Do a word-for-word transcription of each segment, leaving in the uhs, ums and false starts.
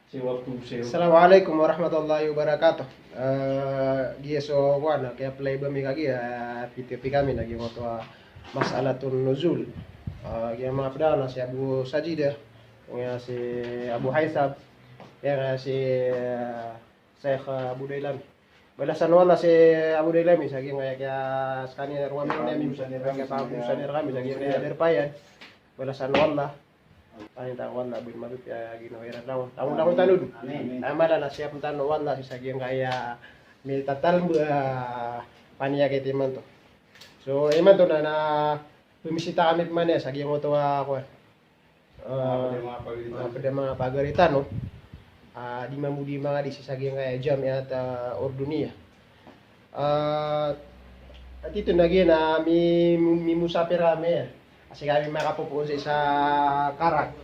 Assalamu alaikum warahmatullahi wabarakatuh. Eh, giya so, kowan, kaya play ba mi kagiya, eh, pito pi kami na giya oto a mas'alatun nuzul. Eh, giya manga pd anan si Abu Sajida, giya si Abu Haisab, giya si, eh, Sheikh Abu Dailami. Balasan o Allah si Abu Dailami sa giyangkaya, kaya skaniyan roo ami, roo ami, sa giyangkaya pagosana rkami sa giyangkaya darpa iyan. Balasan o Allah. Pangnin ta ko Allah, bin malupi a ginawa iran. Langon, langon, langon tano dn. Amin. Na mala na siyap tano o Allah sa giyangkaya mitatalmba, ah, paniyakit imanto. So, imanto na, na pamisita kami pman sa giyangkoto a, kowan. Ah, pd a manga pagari tano. Ah, di mambo di manga di sii sa giyangkaya Jamiat, ah, Urduniya. Ah, ati ito na giya na mi, mi, mimusapir kami, ah. Sii kami makapopoon sii sa Karak.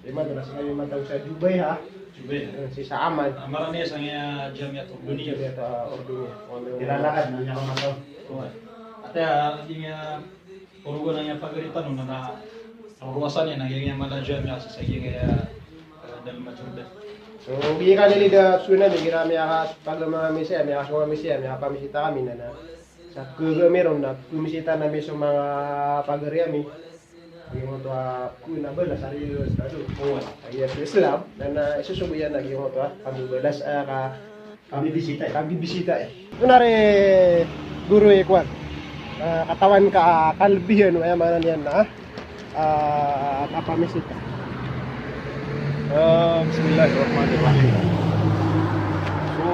Imanto na sii kami matago sa Dubai, ha? Dubai. Eh, sii sa Amman. Ah, marani sa giya Jamiat Urduniya. Jamiat, ah, Urduniya. Iran na ka, na niyan ka matago. Ati, ah, di nga Orogon a giya pagari tano na, na rorowasan iyan a giya mala Jamiat sa giya, eh, Dal Majordan. So, giya kani lid a sunan igira miyakapagama kami siya, miyakasong kami siya, miyakapamisita kami na, na sa kagami ron na pamisita ami so manga pagari ami. Giyoto a kowan a balas a riyo sa tado. Oway. Aya so Islam na, na isosogo iyan a giyoto a pambalas a ka Kambibisita. Kambibisita. Ito na ri guro i kowan. Ah, katawan ka, ah, kalbihan o aya maana niyan na, ah, kapamisita. Ah, bismillahirrahmanirrahim. So,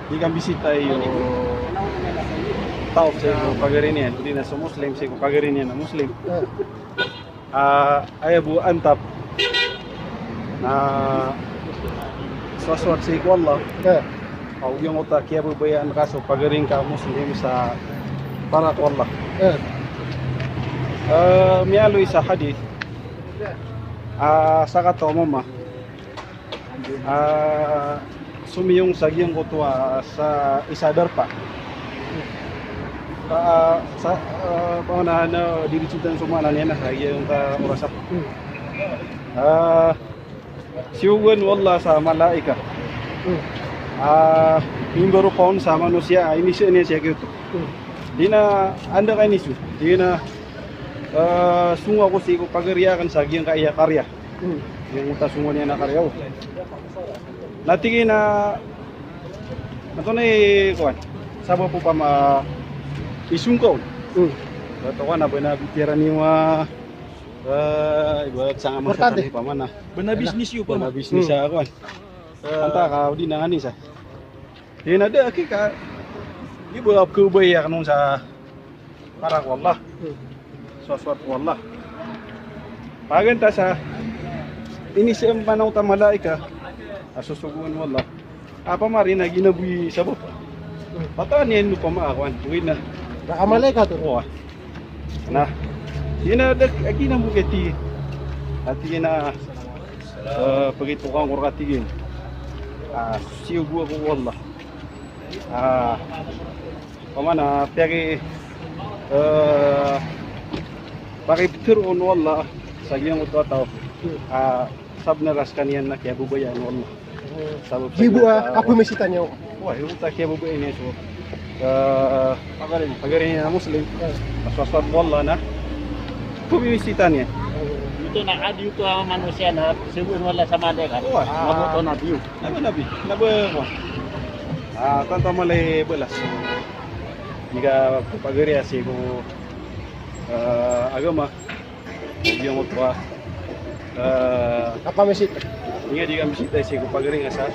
di kambisita iyo taw sii ko pagari niyan, odi na so Muslim sii ko pagari niyan a Muslim. Ah. Ah, aya bo antap na sowasowat sii ko Allah. Eh. Ago giyangkoto a kiyababayaan ka so pagari ngka a Muslim sa para ko Allah. Eh. Eh, miyaaloy sa hadith. Ah, sakataw a mama. Ah, somiyong sa giyangkoto a sa isa a darpa. Ah, sa, ah, paona na dirisotan so maana niyan na sa giyangkoto a oras a. Hmm. Ah, siyogoan o Allah sa malaikat. Hmm. Ah, mimbaro on sa manosiya, ah, inizaan iyan sii giyoto. Hmm. Di na anda ka inizo. Di na, ah, songowa ako sii ko pagari akn sa giyangkaya kariya. Hmm. Giyangkoto a songowan iyan a kariya. Na tig iyan a, antonaa i kowan, sabap opama isong ka on. Hmm. Ba tokan a ba na bitiyaran iyo a, ah, ibarat sangka masa tano opama na. Ba na business iyo opama. Ba na business a kowan. Hmm. Antaa ka odi na nganin sa. Di na da aki ka, di ba kabaya akn on sa para ko Allah. Hmm. Sowasowat ko Allah. Paganay ta sa inizaan pman oto a malaikat a sosogoan o Allah. Opama ri na ginaboy sabap. Pataan iyan opama a kowan. Oway na. Na a malaikat oto. Oway. Na, tig iyan a da, agi na mo kati. Ati iyan a, eh, pagitokan ko rka tig iyan. Ah, siyogo ako o Allah. Ah, opama na piyaki, eh, pakiptharoon o Allah sa giyangkoto a taw. Ah, sabnar a skaniyan na kiyababayaan o Allah. Sabap sa giyoto a kapamisita niyan. Oway, giyoto a kiyababayaan iyan so, eh, pagari, pagari niyan a Muslim. Eh. Masowasowat ko Allah na pamisita niyan. Giyoto na adi oto a manosiya na sogoan o Allah sa malaikat. Oway. Na ba oto nabi iyo. Na ba nabi. Na ba, ah, tanto a mala i balas. Di ka pagari a sii ko, eh, agama. Giyangkoto a, eh, kapamisita. Aya di kambisita sii ko pagari ngka sa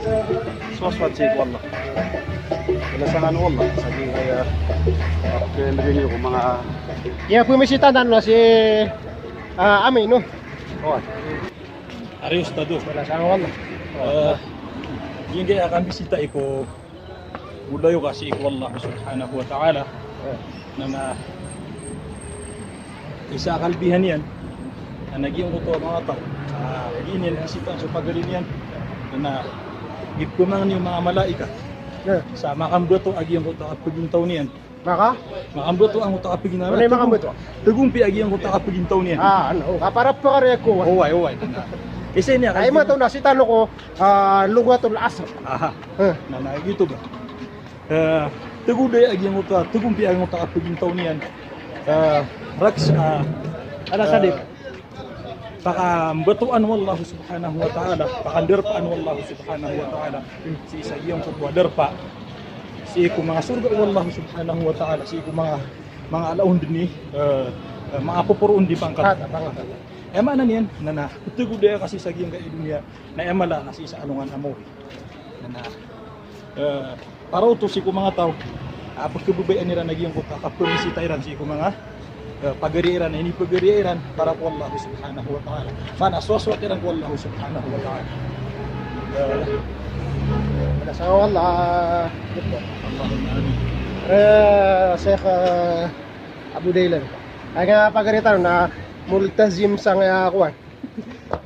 sowasowat sii ko Allah. Balasan o Allah sa giyangkaya, ah, kiyabgan iyo ko manga. Iya, pamisita tano na si, ah, Amin, no? Oway. Ari ustad o. Balasan o Allah. Eh, giyangkaya kambisita i ko bolayoka sii ko Allah subhanahu wa ta'ala. Eh. Na, na isa a kalbihan iyan na giyangkoto a manga taw a, ah, di niyan bisitaan so pagari niyan. Na, na gipamangni o manga malaikat. Eh. Sa makambato a giyangkoto a pagintaw niyan. Maka? Makambato angkoto a pagintaw. Ano i makambato? Tagompi a giyangkoto a pagintaw niyan. Ah, ano? Kaparap to kari ako. Oway, oway. Na, Isa ini a, ay, kagiya matao na sii tano ko, ah, Lughatul Asr. Aha. Eh. Na, na, giyoto ba? Eh, tagodaya a giyangkoto a, tagompiya a giyangkoto a kapagintaw niyan. Eh, raks, ah, Ala Sadiq. Eh, pakambatoan o Allah Subhanahu wa Ta'ala, pakandarpaan o Allah Subhanahu wa Ta'ala. Sii sa giyangkoto a darpa. Sii ko manga sorga o Allah Subhanahu wa Ta'ala, sii ko manga, manga ala on dn i, eh, eh, manga poporo on dn i pangkat. Pangkat, pangkat. Aya maana niyan, na, na, ptagoda ka sii sa giyangkai a doniya, na aya mala na sii sa alongan a mawri. Na, na, eh, para oto sii ko manga taw a pkhababayaan iran a giyangkoto a kapamisita iran sii ko manga, eh, pagariya iran, inipagariya iran para ko Allah Subhanahu wa Ta'ala. Maana, sowasowat iran ko Allah Subhanahu wa Ta'ala. Eh, pada sa Allah. Allahumma amin. Eh, Sheikh, eh, Abu Dailan. Aya pagari tano na multazim sangkaya kowan.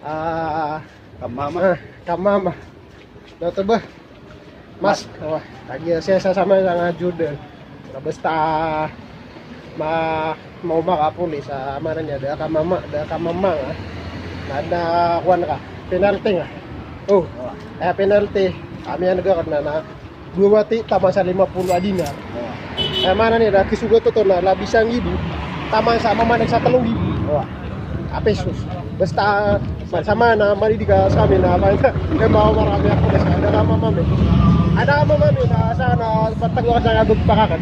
Ah, kamama. Ah, kamama. Na oto ba? Mask. Mask. Wah, lagid a sii sa sama sangka Jordan. Na basta ma-, maoma ka polis, ah, maana niyan, da ka mama, da ka mama, ah. Na da kowan ka, penalti nga. Oh, wah. Eh, penalti. Kami a nagakan na, na dowa wati taman sa lima polo a dinar. Wah. Eh, maana niyan na kisogat oto na labi sanggibo taman sa mamaneg sa telo nggibo. Wah. A pesos. Basta, sama na malidiga sa amin na, apa, na, na maoma rami ako na sa, ada ka mamami. Ada ka mamami na sa, na patago ka sa nga gagpakakan.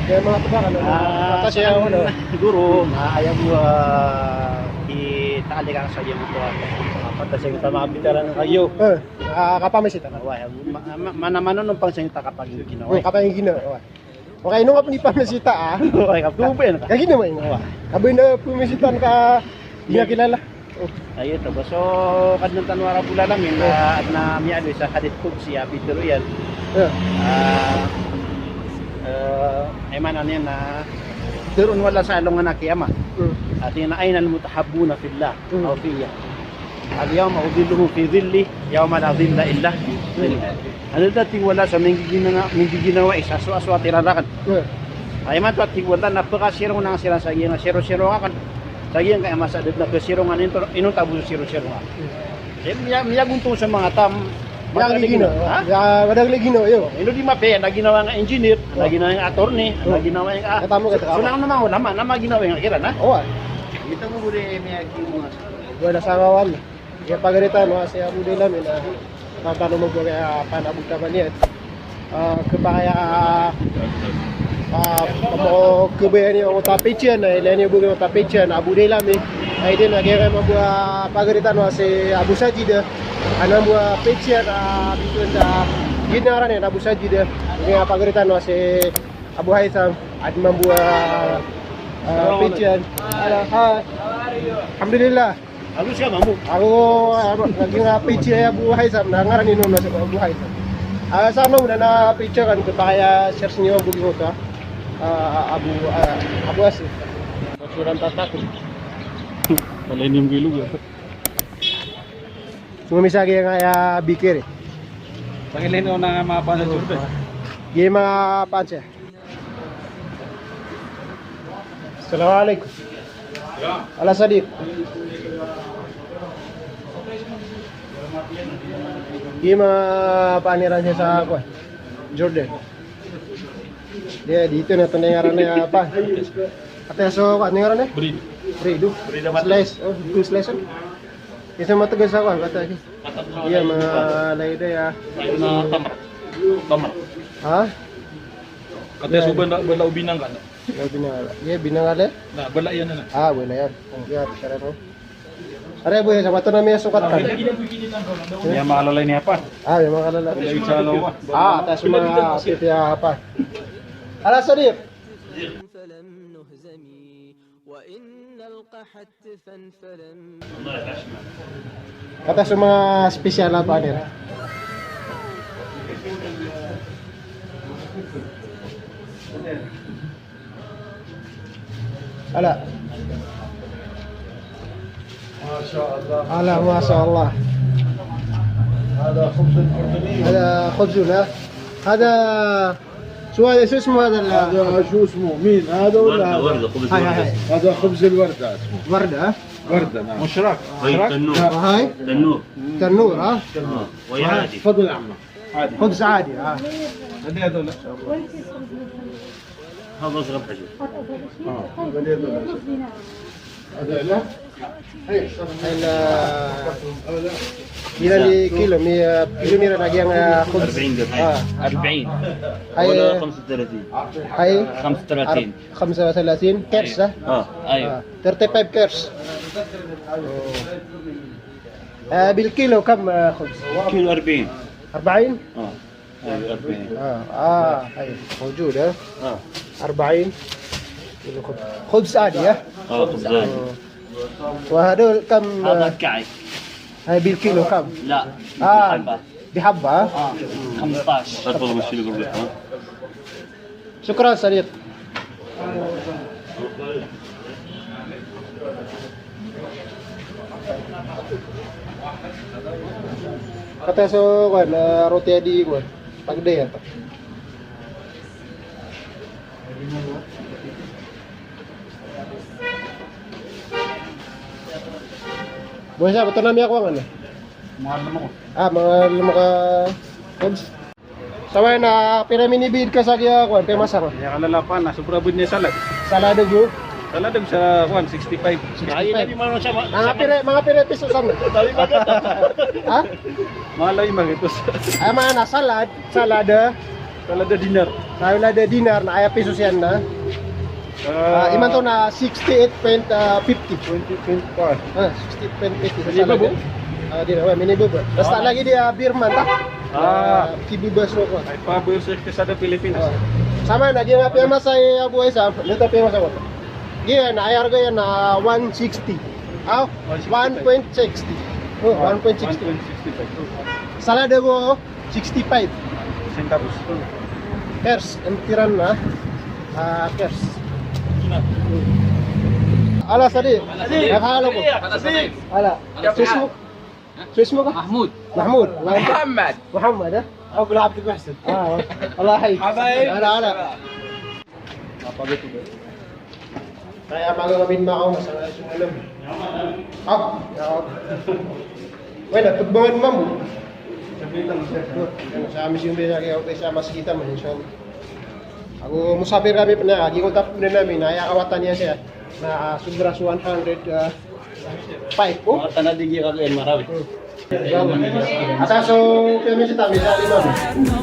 Kaya mga pagkakan, ah, atas iya, ano. Siguro, ah, aya bo, ah, i-ta'liq angka sa giyangkoto a, ah, pantas sa giyangkoto a manga bitaran kagiya. Eh. Ah, kapamisita. Wah, ma-, ma-, mana-mana on pangsa giyangkoto a kapagingginawa. Oh, kapagingginawa, wah. Okay, ino nga pn i pamisita, ah? Okay, kaptuben ka. Kagiya naman, wah. Kabay na pamisita ka, di na kilala. Oh. Ay, ito ba? So, Kadnan tano a Rabbul Alamin, na, na miyaaloy sa hadith qudsi, a pitharo iyan. Yeah. Ah, eh, aya maana niyan na, tharoon o Allah sa alongan a qiyamah. Hmm. Ati niyan na, "Aynal mutahabbuna fillah, hmm, aw fiyya." "Al-yawma udhilluhum fi dhilli, yawma la dhilla illa dhilli." Anda, tig o Allah, so minggiginawai, minggiginawai sa soasoat iran rakn. Hmm. Aya maana oto, tig o Allah, na pkasirongan siran sa giyangkai a sirosirongan akn. Sa giyangkai a masa a da dn a kasirongan, inonta bo so sirosirongan. Hmm. Miya-, miyagontong so manga taw a madakel i ginawa. Ha? Madakel i ginawa, iyo. Ino di mapiya, na ginawa nga engineer, na ginawa nga attorney, na ginawa nga, ah, so, so langon a manga ulama na maginawa nga kiran, ha? Oway. Ito mo guri miyaginawa. Wala sa kawan. Aya pagari tano a si Abu Dailan, na tano mambo a panabot a ba niyan. Ah, khapakay a, ah, ah, mo khabayaan iyo oto a page iyan, na ilay niyo bo oto a page iyan, Abu Dailan. Ay, di na, aya mambo a pagari tano a si Abu Sajid, ah, mambo a page iyan, ah, bitoon a, giya ngaran iyan, Abu Sajid. Aya pagari tano a si Abu Haitham, aya mambo a, ah, page iyan. Hello, hi. Alhamdulillah. Ako, ah, lagid a page iyan, Abu Haitham, na ngaran iyan na si Abu Haitham. Ah, sa ano, na, na page iyan, khapakay a search niyo bo giyoto, ah, Abu, ah, Abu Asif. Masuran tatak. Wala ini mong ilog, ah. Sumamisa kaya nga ya bikir, eh. Pangilin o na mga pansa, Jordan. Giya mga pansa. Assalamu alaikum. Ala Sadiq. Giya mga paniran siya sa, kuwan, Jordan. Di, di ito na ito na ngaran iyan, apa? Ate, so, ano ngaran iyan? Bread. Bread, oh. Bread, apa? Slice, oh, two slice, oh. Isa matagas ako, ah, bata. Iya, mga laida, ya. Na tamar. Tamar. Ha? Kata so bala, bala o binangga. Bala o binangga. Iya, binangga, le? Na, bala iyan na. Ah, bala iyan. Iya, tara po. Are, boy, sa bato na may sukat ka. Iya, makalala ini apa? Ah, iya, makalala. Wala, inshallah. Ah, tas mga pipiya apa? Ala Sadiq. Kata sa mga special na panir. Ala. ما شاء الله. Ala, masha Allah. هذا خبز الأردني. هذا خبزنا. هذا شو هذا، شو اسمه هذا ال- هذا شو اسمه؟ مين هذا ولا هذا؟ وردة، خبز هاي، هاي، وردة. هاي. هذا خبز الوردة اسمه. وردة، ها؟ وردة، نعم. مشرك. هاي مشرك؟ تنور. هاي؟ تنور. تنور، ها؟ آه. وهي عادي. تفضل يا عمنا. عادي. خبز عادي، ها. هذا أصغر حجم. آه. هذا لا؟ هاي، لا. Iran i kilo, mi, ah, kilo iran a giyangkai a khubz. أربعين درهم. Ah. أربعين. Hay, ولا خمسة وثلاثين. Hay. خمسة وثلاثين. خمسة وثلاثين kers, ah? Ah, aywa. Ah, thirty-five kers. Oh. Ah, bil kilo kam, ah, khubz? Kilo أربعين. أربعين? Ah. Aywa, أربعين. Ah, ah, hay. Mawjud, ah. Ah. أربعين. Kilo khubz. Khubz adi, ah? Ah, khubz adi. Oh. Wa hadha kam, هذا ah, كعك. Hay, bil kilo kam? لا. Ah. بحبة. بحبة, ah? Ah. خمسطاش. Shukran, sadiq. Kata so, kuwan, ah, roti adi, kuwan. Pagdaya to. Bo sa, bato na miyakowa ngka na? Manga lima ko. Ah, manga lima ka. Sawa na pira minibid ka sa giya, kuwan, piyamasa ko? Iya, kalalapan na, sobra bid niyan salad. Salad ago? Salad ago sa, kuwan, sixty-five. Sixty-five. Manga pira, manga pira piso san? Ha? Manga lima giyoto. Ay, manga na salad, salad, ah. Salad a dinar. Salad a dinar, na aya piso siyan na. Ah, imanto na sixty-eight point fifty. Twenty, twenty-five. Ah, sixty point fifty. Minibaba? Ah, di na, wa, minibaba. Basta lagid a Birman, ta? Ah. Ah, kibaba so ko. Ay, pabor sa kasada Pilipinas. Ah. Saman na, di na piyamasa i Abu Aisam, di na piyamasa ko. Di na, aya arga iyan na one sixty. Ah, one sixty-five. One point sixty. Oh, ah, one point sixty. One point sixty-five. Salad ago, sixty-five. Centavos. Kers, aya pitharo iran na, ah, kers. Ala, sadiq. Sadiq. Ala, sadiq. Ala. Sadiq. Ismuk? Ismuk? Mahmud. Mahmud. Muhammad. Muhammad, ah? Abu Abdul Muhsin. Ah, Allah hayy. Habaib. Ala, ala. Apa gitu, Bang? Kaya maga kami makaw na sa sumalam. Ah, ya. Wala, pagbangan mambo. Sa amin siyempre sa kaya, okay, sa mas kita man, inshallah. Ago musafir kami pn, di ko tap pn namin, na aya kawatan iyan siya. Na, ah, sobra sa one hundred, ah, five, oh? Mawatan a di giya kagayan Marawi. Hmm. Ata so kiyamisita mi sa lima.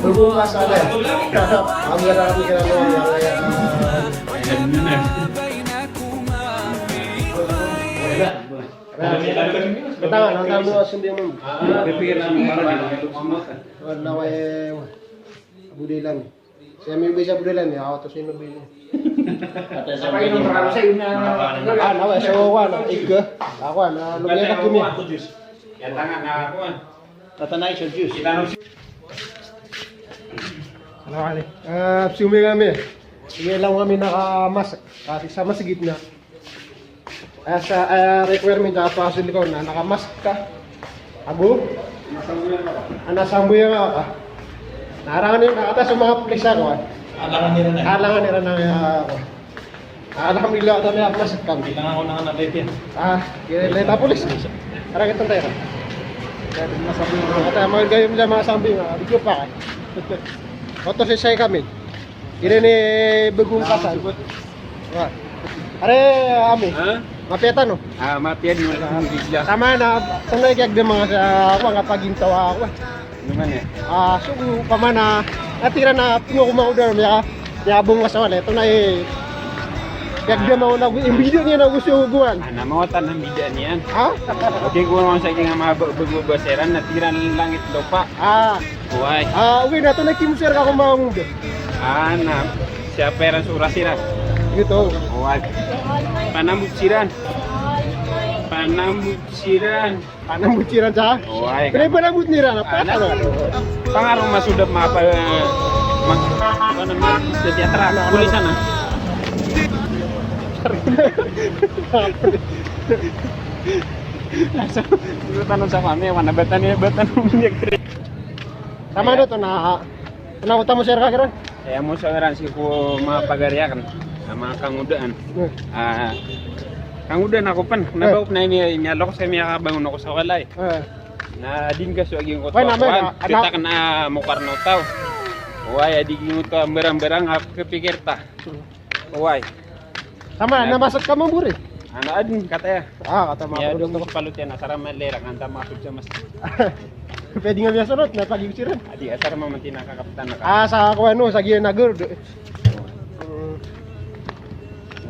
Bago ka sa laya. Ang ganda, ang ganda, ang ganda. Batangan, ang tawag mo, sundin mo. Pipikir sa mga. Wala, wa, wa. Abu Daylan. Sii ami o ba isa Abu Daylan, aya kaoto sii na ba isa. Ah, na, wa, so, wa, na, ika. Ako, na, lumiyakat kami. Tatanay so juice. Salaam aleykum. Ah, pzumi kami. Sige lang kami nakamask. Kasi sa masgit na. Aya sa, aya requirement a paso likaw na nakamask ka. Ago? Ana samboyan ka. Na arangan iran, ata so manga polis ako, ah. Alangan iran na. Alangan iran na, ah, ako. Alhamdulillah, ata miyamask kami. Kailangan ko na nga na-date yan. Ah, kaya leta polis. Arangan iran tayo. Ata, manga gayam dyan, manga samboyan, ah, video pa, eh. Oto sii kami. Iran i Bagong Kasan. Wa. Are, ami. Ha? Mapiya tano? Ah, mapiya di, alhamdulillah. Sama na, sama na kiyagdam nga sa ako, nga pagintaw ako. Ano man eh? Ah, so, pamana, natira na, pingo ko maudar, miya, miya bong ka sa wala. Ito na eh. Kiyagdam ako na, yung video niya na gusto ko guwan. Ah, namawatan ang video niyan. Ha? Okay, guwan sa akin nga mga ba-, bago ba siran, natira ng langit lupa. Ah. Oway. Ah, okay na, ito na kimusir ka kung maunga. Ah, na. Siya pera sa oras siran. Ito. Oway. Panambot siran. Panambot siran. Panambot siran sa? Oway. Pero panambot nira na, ah, na. Pangaro masudap mapa, mag-, ano, sa teatro. Pulisan, ah. Tanong sa kami, mana batan niya, batan niya. Tama na to na, na utang mo, sir, ka kiran? Aya mo sa ngaran sii ko manga pagari akn, a manga kangodaan. Hmm. Ah, Kangoda na ako pn, kna ba ako pn na ini, ini alok sa miyakabangon ako sa walay. Eh. Na di ngka so agingkoto a kowan, na, na, petak na mokar na o taw. Oway, a di gingkoto a mbarang-mbarang a kapikir ta. Oway. Sama, na, na masat ka mambori? Ana adn, kataya. Ah, kata mambori. Iya, dong, sa palot iyan, asar a malirang, anta masot sa mas. Pwede nga biya sorot, na pag-iwsiran. Adi, asar a mamanti na kakaptan na ka. Ah, sa ako ano, sa giya nagor. Hmm.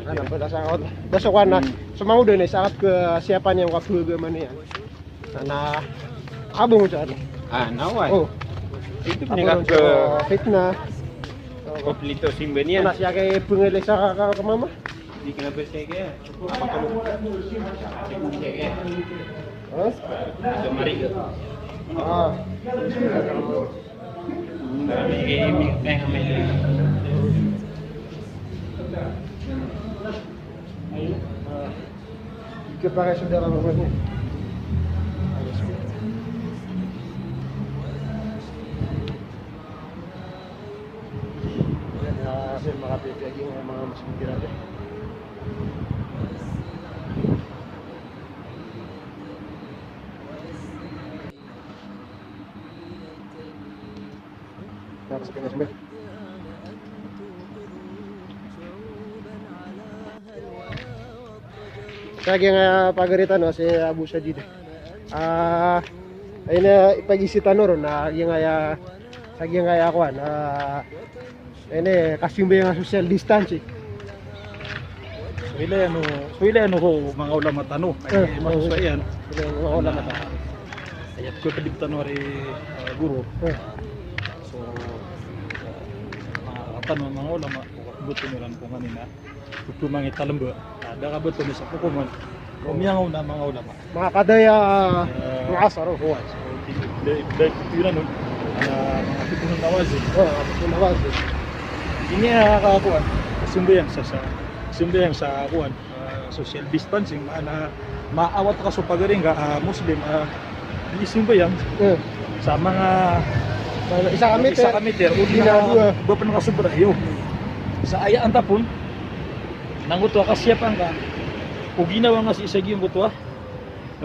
Ano, pala sa ako. Basta ko na, hmm, sa mga udo na, sa akat ka siya pa niya, kapag man yan. Na, abong sa ano. Ah, naway. Oh. Ito, abong pinikat sa ko, fitna. Kompleto simba niyan. Na siya kay pangilay sa ka-, ka-, kamama. Di ka na ba siya kaya? Ha? Sa Mariga. Ah. Kami kay, kay, kay, Ika pa kay sodara mo ko. Yan, ah, sir, mga pipiaging, mga mas mukirado. Tapos ka na, sir. Sa giyangkaya pagari tano si Abu Sajid. Ah, aya ipag-iisip tano ron na giyangkaya, sa giyangkaya kowan, ah, aya kasimbayang a social distancing. So ilay ano, so ilay ano ko manga ulama tano. Eh, ay, maksud sa iyan. Ilay ano ko manga ulama tano. Aya pkadib tano ari, eh, goro. Eh. So, eh, manga tano manga ulama, ko kabtowan iran ko nganin a Pphangitalemba. Na da ka btad sa hokoman. O miyangaoona a manga ulama. Manga kadaya, eh, manga asar, o. Oway. So, di, di, di, di, di, ano, ah, manga fitnah nawazil. O, manga fitnah nawazil. Ini, ah, ka, kowan, sambayang sa, sa, sambayang sa, kowan, ah, social distancing, maana, maawat ka so pagari ngka, ah, Muslim, ah, di sambayang. Eh. Sa manga isa ka meter. Isa ka meter, o di na dowa. Ba pn ka sobra, iyo. Sa aya antap on, na ngoto a kasiyapa ngka ko ginawa nga sii sa giyangkoto a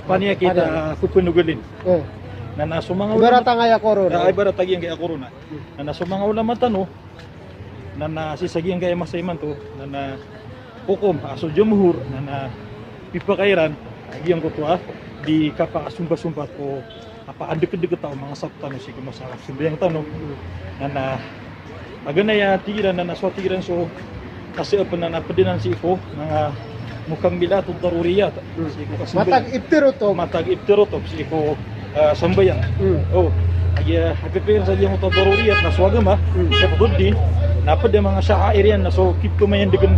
paniyakit a pphanogalin. Eh. Na, na so manga ulama, ibarat angkaya corona. Ah, ibarat angkaya corona. Hmm. Na, na so manga ulama tano, na, na sii sa giyangkaya masa imanto, na, na hokom, ah, so jumhur, na, na pipakay iran a giyangkoto a di kapakasombasomba ko kapakadekdek ta o manga saf tano sii ko masa a sambayang tano. Na, na paganay a tig iran, na, na so tig iran so kasi a pn na pd anan sii ko manga mukammilatud daruriyat. Hmm. Sii ko kasambayang. Matag iftar oto. Matag iftar oto sii ko, ah, sambayang. Hmm. O, aya, a pipikiran sa giyangkoto a daruriyat na so agama, hmm, hifdhuddin, na pd a manga sha'air iyan na so kipkhamayandgn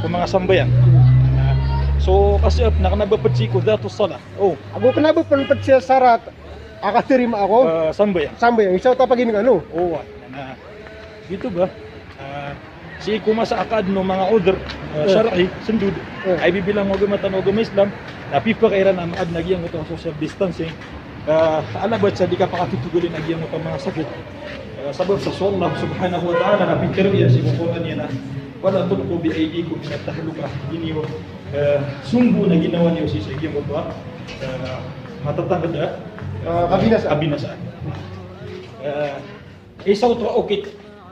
ko manga sambayang. Hmm. Na, so kasi a pn na kna ba pd sii ko dhatus salah. O. Ago kna ba pn pd sii sa sarat a katharimaa ko, eh, sambayang. Sambayang. Isa oto a pagingka, no? O, na, na. Giyoto ba? Ah, sii ko masa a kaadn o manga udhr, ah, eh, shar'i, sndod. Eh. Ay bibilang o agama tano a agama Islam, na pipakay iran a adn a giyangkoto a social distancing. Ah, alabat sa di kapakatotogalin a giyangkoto a manga sakit. Ah, sabap sa so Allah subhanahu wa ta'ala na pitharo iyan sii ko Qur'an iyan a, "Wala tulqu bi aydikum ila tahlukah." Di niyo, ah, sombo na ginawa niyo sii sa giyangkoto a, ah, matatangkd a, ah, kabinasaan. Kabinasaan. Ah, Isa oto a okit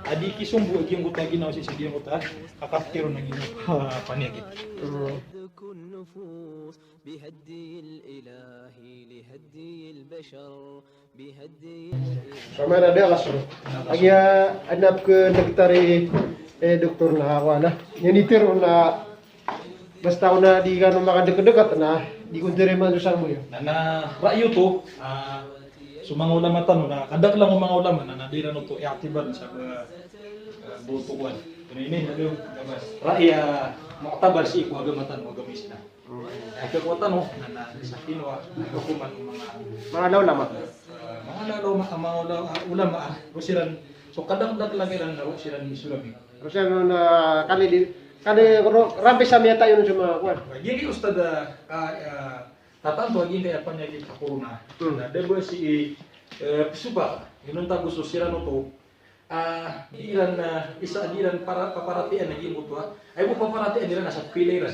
a di kisombo a giyangkoto a ginawa sii sa giyangkoto a kakaptir on a giyangkoto a paniyakit. Sa maana da ka so. Agiya adn a pkhandaktari, eh, doktor na ako ana. Iyan i tiro na Basta ko na di kano makadekdek na di ko diri man so sambayang. Na, na ra'yi oto, ah, so manga ulama tano na kadaklan o manga ulama na, na di ran oto i'tibar sa ba, ah, ba oto kowan. Kna ini, ra'yi a mu'tabar sii ko agama tano, agama Islam. Ay, kna oto tano na, na sa kinowa, na hokoman o manga, manga ulama. Ah, manga ulama, manga ula-, ulama, ah, ro siran, so kadakdaklan iran na ro siran i Islam. Ro siran na kali di, kali ro, rampe sa miyatayo on so manga kowan. Giyangkai ustadh, ah, ah, tatanto a giyangkai a paniyakit a corona. Hmm. Na da ba sii, eh, psopak, inonta bo so siran oto, ah, di iran, ah, isa di iran para, paparatiyayaan a giyangkoto a, ay bo paparatiyayaan iran a sa pkhailay iran.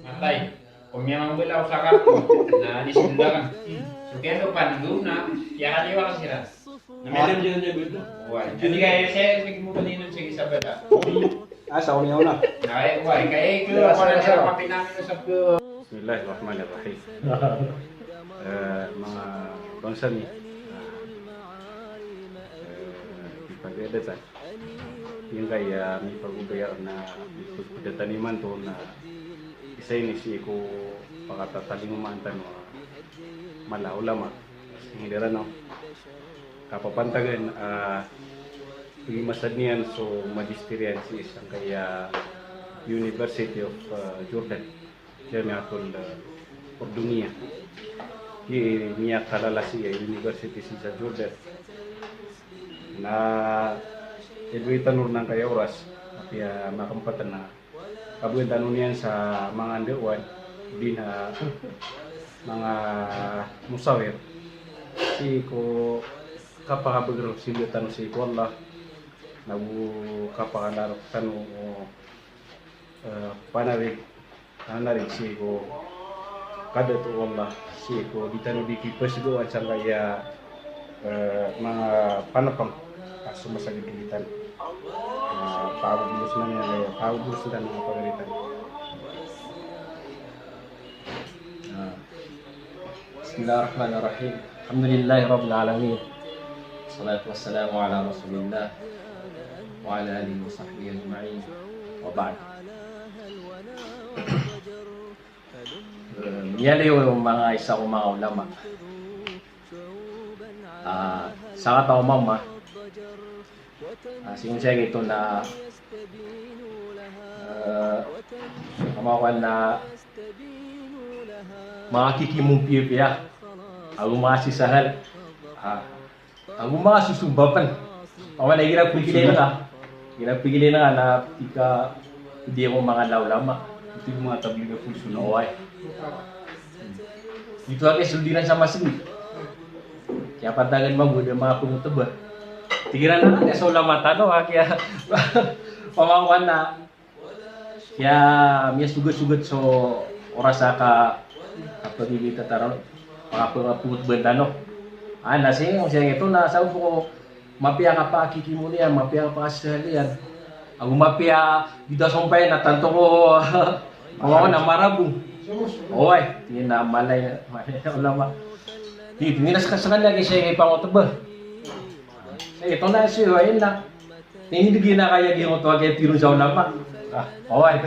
Matay. Ko miyamambala o saka ko na nisindakan. So kiyadopaan ko na kiyakaliwa ka siran. Na miyadopaan ko na. Oway. Jadi kaya saya lagi mo ba din sa isa ba da? Asa ko niya una? Ay, oway. Kaya ikaw ako na siya mapinangan sa ko. Bismillahirrahmanirrahim. Eh, mga bangsa mi, eh, di pag-edit, ah. Giyangkaya mipagobay a mipagpeda tano imanto na isa ini sii ko pakatatalingoma tano a mala a ulama. Sii ngilira no. Kapapantagan a pagimasa niyan so magister iyan sii sangkaya University of, ah, Jordan. Jamiatul, eh, Urduniya. Di miyakalala sii a university sii sa Jordan. Na idoy tano ron angkaya oras, apiya makampatan na kabagan tano niyan sa manga ndawaan, di na manga musawir. Sii ko kapakabagr o sinda tano sii ko Allah, nago kapakalarok tano o eh, panarig, panarig sii ko kadato o Allah, sii ko di tano di kipasgoan sangkaya, eh, manga panapang a somasagad rktano. Ah, pagobos na niyan, eh, pagobos na niyan manga pagaritan. Ah. Bismillahirrahmanirrahim. Alhamdulillahi Rabbil Alamin. Wassalatu wassalamu ala Rasulillah wa ala alihi wa sahbihi ajma'in. Wa ba'd. Eh, miyaaloy o manga isa ko manga ulama. Ah, sakataw a mama, ah, sii ko siyagito na, eh, mama ko na manga kikimompiyapiya ago manga sisahal, ah, ago manga sosobapan. Awan a igira pegilay na ka, igira pegilay na ka na pika di ako manga ulama. Ito yung mga tabligh a pulso na. Oway. Ito a kaya soldiran sa masgit. Kaya pantagan mambo da manga pengoteba. Tig iran a kaya sa ulama tano, ah, kaya pamangkuan na kaya miyasogatsogat so oras a ka, kapagigit a taro, kapag-, kapengoteba tano. Ah, na sii, sii ito na sa upo ko Mapiya ka pakikimoniyan, mapiya ka pakasahaliyan. Ago mapiya giyoto a sompay na tanto ko, o, na marabong. Oway, tig iyan a malay, malay a ulama. Di, tig iyan a skaniyan a giya i pangotba. Sii, ito na sii, oway na. Tig iyan a kaya giyoto a kaya tiro sa ulama. Ah, oway.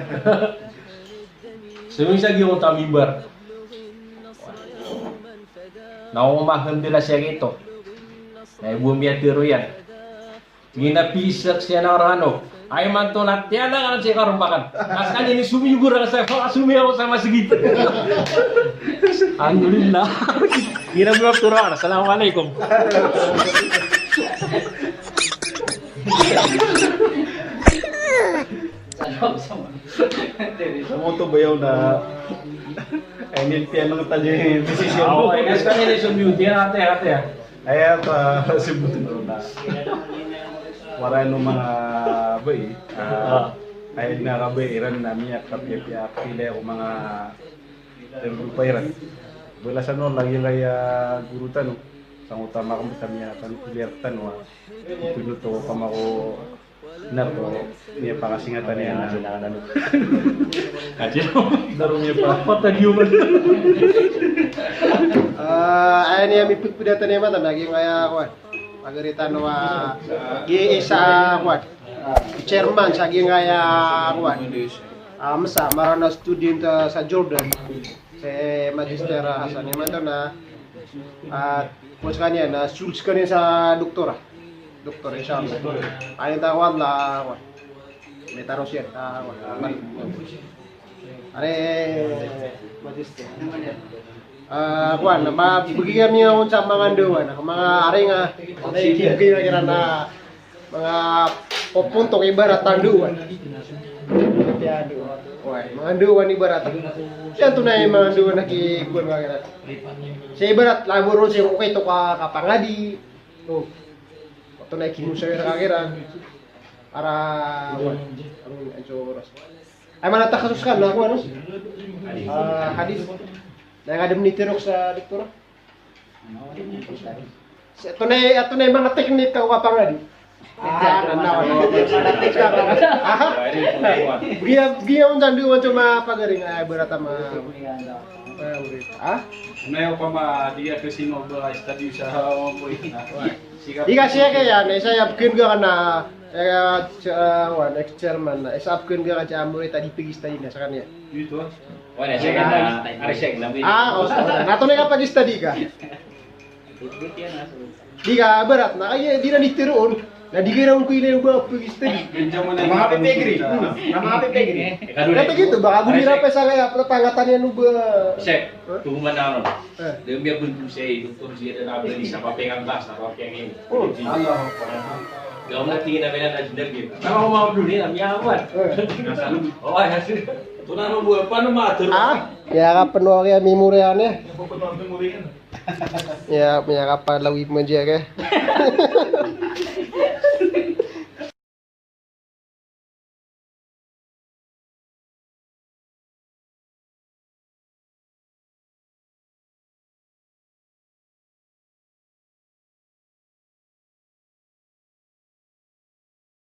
Sii sa giyoto a mimbar. Na o mahambil a siya giyoto. Na ibo miyatero iyan. Tig iyan a pisak siya na orang ano. Ay man to na tiyan na kan siya karompakan. As kan ini sumiyogo ra sa, sumiyogo sa masgit. Alhamdulillah. Tig iyan a miyatero. Assalamualaikum. Sa moto bayaw na, ay, nil piya nang tali decision. Ah, okay. Kasi kami na yung beauty, ate, ate. Ay, ata, si Buto na. Wala no mga bay, ah, ay, na ka bay, iran na miyak, kapiya-piya, pila ko mga, pero pa iran. Balasan no, lagi kaya guru tano. Sa utama kami, kami, tano, clear tano, ah. Ito nyo to, pamako, Nako, miyapakasingatan iyan na. Naro miyapa-, patag iyan. Ah, aya niyan mipipidatan iyan matan, lagid aya, kowan. Pagari tano a, giya isa, kowan. Chairman sa giya aya, kowan. Ah, masa, marana student, ah, sa Jordan. Sa magister, ah, sa niyan matan na, ah, kowan skaniyan, na sold skaniyan sa doktora. Doktor, insha Allah. Aya ta kowan la, kowan. Metaros iyan, ah, kowan. Are, magister. Ah, kowan, na mabgi kami on sa manga ndawan, manga aring, ah, na ikibgi na kiran na manga popontok ibarat a ndawan. Iya, ndawan. Oway, manga ndawan ibarat. Iyan to na manga ndawan a ki, kowan, manga kiran. Sa ibarat, laboron sa okit o ka-, kapangadi. O. Oto na ikimosawir ka kiran. Ara, wan. Ano, anso oras. Ay, mana takhasus ka na, kowan, no? Ah, hadis. Na aya ka da minitirok sa doktora? Sa, oto na, oto na manga teknik ka kapangadi. Ah, na, na, na. Aha. Giya, giya on sa ndawan so mapagaring, ay, ibarat a ma-, ah, na aya pama, di ka kasi no ba study sa, o, kowan. Di ka siya kaya, na isa aya pkin ka na, eh, ch-, ah, wan, ex-chairman na, isa pkin ka sa murid a di pag-study na skaniyan. Ito, ah. Wala, siya ka na, ari siya ka na. Ah, o, na to na kapag-study ka. Di ka, ibarat na, kaya di na di tero on. Na di ka ira on ko ilay o ba pag-study. Manga pipigri. Na manga pipigri. Kaya ito, baka gomira pa sa kaya, pangatan iyan o ba. Sek, tuhuman na ron. Eh. Dami a bundok siya, eh, doktor siya, na bali sa papingan ka, sa papingan. O. Allahu Akbar. Gawin na tingin na kaya na dinag yun. Tama ko, mga bro, nila, miyawan. Eh. O, ay, ito na, ano, buwan, paano matero? Ah, kaya ka pano kaya memory yan, eh. Kaya pano memory yan? Iya, miyakapalawi man diya ka.